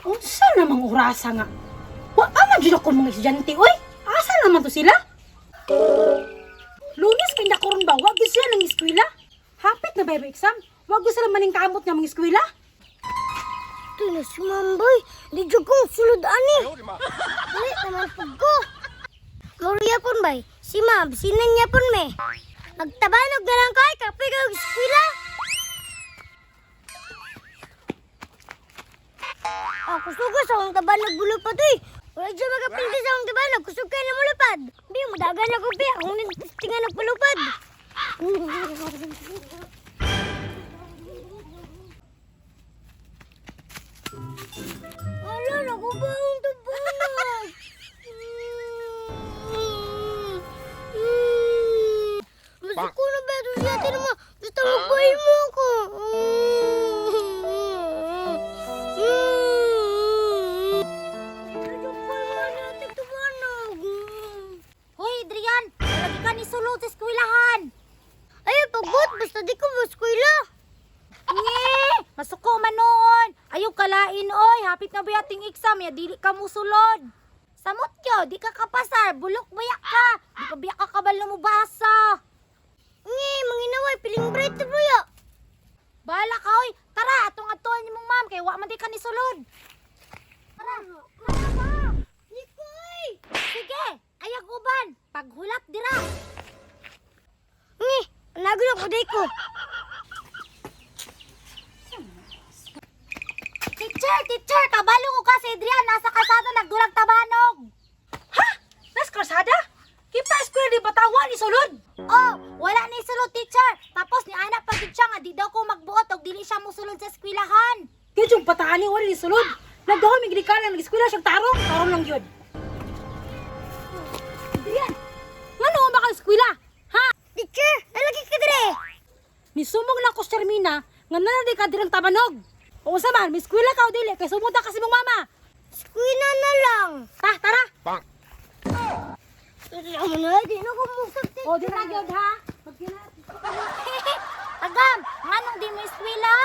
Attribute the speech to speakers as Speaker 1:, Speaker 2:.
Speaker 1: Unsa namang orasa nga? Wa pa man jud ako mga estudyante, oy. Asa naman to sila? Lunes kay nakoron ba? Wa gyud sila nang eskwela. Hapit na ba yung exam? Wa gyud sila maning kamot nga mga eskwela.
Speaker 2: Ito na si Mamboy. Di jud kong sulod ani. Dili naman pug ko. Maria pon bay. Si Ma'am, sinan niya pon me. Magtabanog na lang kay kapoy kag eskwela. Ako sugo sa akong tabanog bulupad oy. Wala dyan magapildi sa akong tabanog. Kusog kayo na mulupad. Bi, mudagan ako bi. Akong nagtistingan ng pulupad. Ala, nakuba ang tabanog. Basta ko na ba ito siya naman. Basta magbahin mo ako.
Speaker 3: Hoy, Adrian, lagi ka ni sulod sa eskwelahan.
Speaker 2: Ay, pagot. Basta di ko maskwila.
Speaker 3: Nge, masuko man noon. Ayaw kalain oy, hapit na ba ating exam ya dili ka musulod. Samot yo, di ka kapasar, bulok bayak ka. Di pa biyak ka kabalo mo basa.
Speaker 2: Ngi, manginaway, piling bright na buya.
Speaker 3: Bahala ka oy. Tara, atong atuan nimong ma'am kay wa man di ka ni sulod. Tara. Tara ba?
Speaker 2: Nikoy!
Speaker 3: Sige, ayag uban. Paghulat dira.
Speaker 2: Ngi, nago na ko di ko.
Speaker 3: Teacher, teacher, kabalo ko ka si Adrian nasa kalsada nagdulag tabanog.
Speaker 1: Ha? Nas kalsada? Kipa eskwela di batawa ni sulod.
Speaker 3: Oh, wala ni sulod, teacher. Tapos ni anak pa gid siya nga di daw ko magbuot og dili siya mosulod sa eskwelahan.
Speaker 1: Gyud yung patani wala ni sulod. Nagdahom mig gikanan nag-eskwela siyang tarong, tarong lang gyud. Adrian, ngano ba ka eskwela? Ha?
Speaker 2: Teacher, nalagi ka dire.
Speaker 1: Nisumong na ko sa Termina nga nana di ka dirang tabanog. O unsa man, miskwela ka o dili kay sumuda ka sa imong mama.
Speaker 2: Skwina na lang.
Speaker 1: Ta, tara.
Speaker 2: Ano na, di na ko musap.
Speaker 1: O di na gyud ha. Magkina.
Speaker 3: Agam, nganong di mo eskwela?